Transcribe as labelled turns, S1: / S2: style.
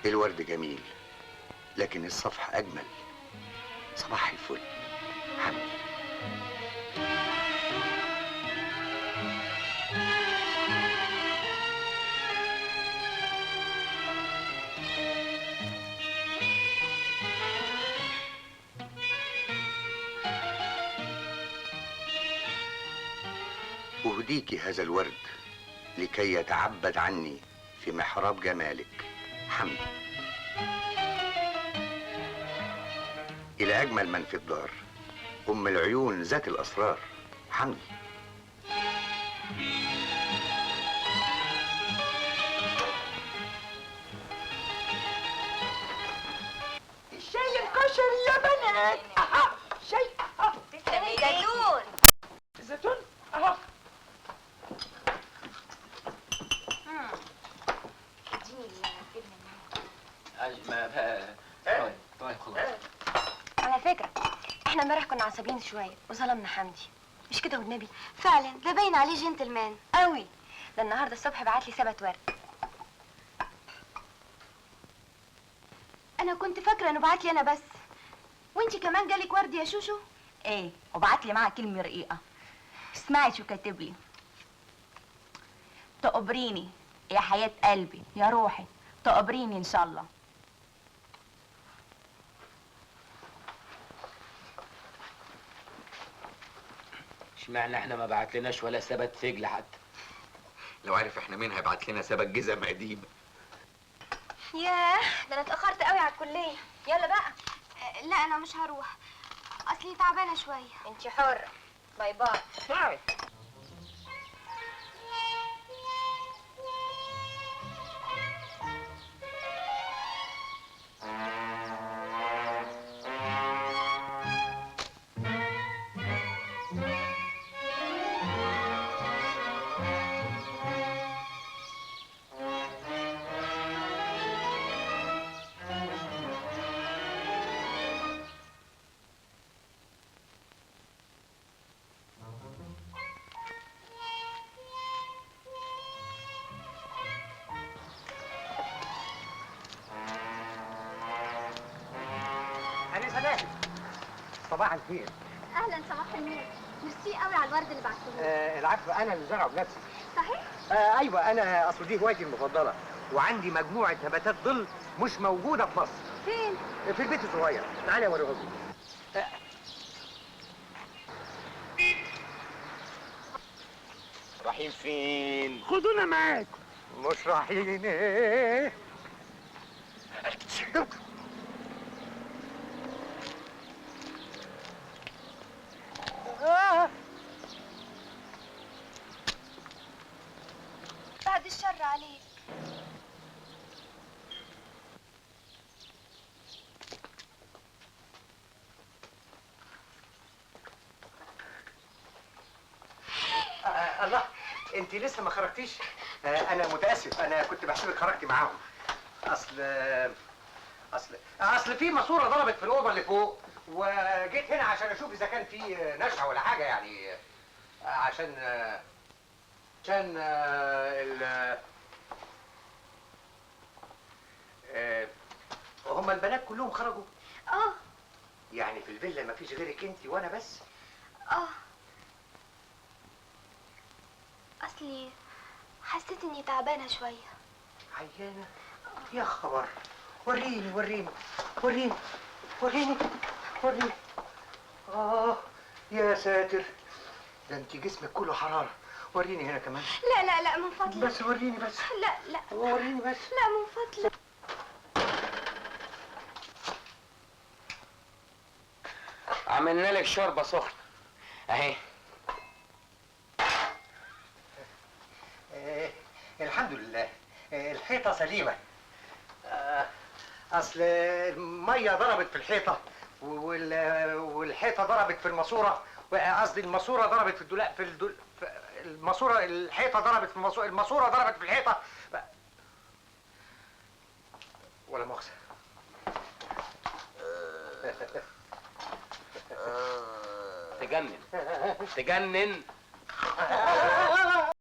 S1: الورد جميل لكن الصفح أجمل. صباح الفل حمدي. أهديك هذا الورد لكي يتعبد عني في محراب جمالك حمدي. إلى أجمل من في الدار، أم العيون ذات الأسرار حمدي.
S2: الشاي الكشري يا بنات. أها شاي. أها
S3: زيتون.
S2: زيتون. أها
S3: اديني الجبنة.
S4: طيب خلاص.
S3: على فكرة احنا امبارح كنا عصبيين شوية وظلمنا حمدي، مش كده والنبي؟
S5: فعلا ده باين عليه جنتلمان
S3: قوي. ده النهارده الصبح بعت لي سبت ورد.
S5: انا كنت فاكره انه بعت لي انا بس، وانتي كمان جالك ورد يا شوشو؟
S6: ايه، وبعت لي معاه كلمة رقيقه. اسمعي شو كاتب لي: تقبريني يا حياة قلبي يا روحي، تقبريني ان شاء الله.
S4: اشمعنى احنا ما بعتلناش ولا سبت فجل حتى؟
S7: لو عارف احنا مين هيبعت لنا سبت جزم قديم.
S3: ياه ده انا اتاخرت قوي على الكلية. يلا بقى.
S5: لا انا مش هروح، اصلي تعبانة شوية.
S3: انتي حره. bye bye.
S2: bye.
S1: صباح الخير.
S5: اهلا، صباح النور. ميرسي قوي على الورد اللي بعته.
S1: العفو، انا اللي زرعه بنفسي.
S5: صحيح؟
S1: ايوه، انا اصل دي هوايتي المفضلة، وعندي مجموعة نباتات ظل مش موجودة في مصر.
S5: فين؟
S1: في البيت الصغير. تعالي اوريهم لك.
S4: رايحين فين؟
S2: خدونا معاكم.
S1: مش رايحين. ايه؟
S5: بعد الشر عليك.
S1: الله، انت لسه ما خرجتيش؟ انا متاسف، انا كنت بحسبك خرجتي معاهم. اصل في ماسوره ضربت في الاوضة اللي فوق، وجيت هنا عشان اشوف اذا كان في نشعه ولا حاجة، يعني عشان عشان ال هما البنات كلهم خرجوا؟
S5: اه.
S1: يعني في الفيلا ما فيش غيرك انت وانا بس؟
S5: اه. اصلي حسيت اني تعبانة شوية.
S1: عيانه؟ يا خبر. وريني وريني وريني وريني وريني. يا ساتر، ده انت جسمك كله حرارة. وريني هنا كمان.
S5: لا لا لا من فضلك.
S1: بس وريني بس.
S5: لا لا
S1: وريني بس.
S5: لا من فضلك.
S4: عملنا لك شوربة سخنة اهي.
S1: الحمد لله، الحيطة سليمة. اصل المية ضربت في الحيطة والحيطه ضربت في الماسورة، قصدي الماسورة ضربت في الدولاب، في الماسورة، الحيطة ضربت في الماسورة، الماسورة ضربت في الحيطة. ولا مؤاخذة.
S4: تجنن تجنن.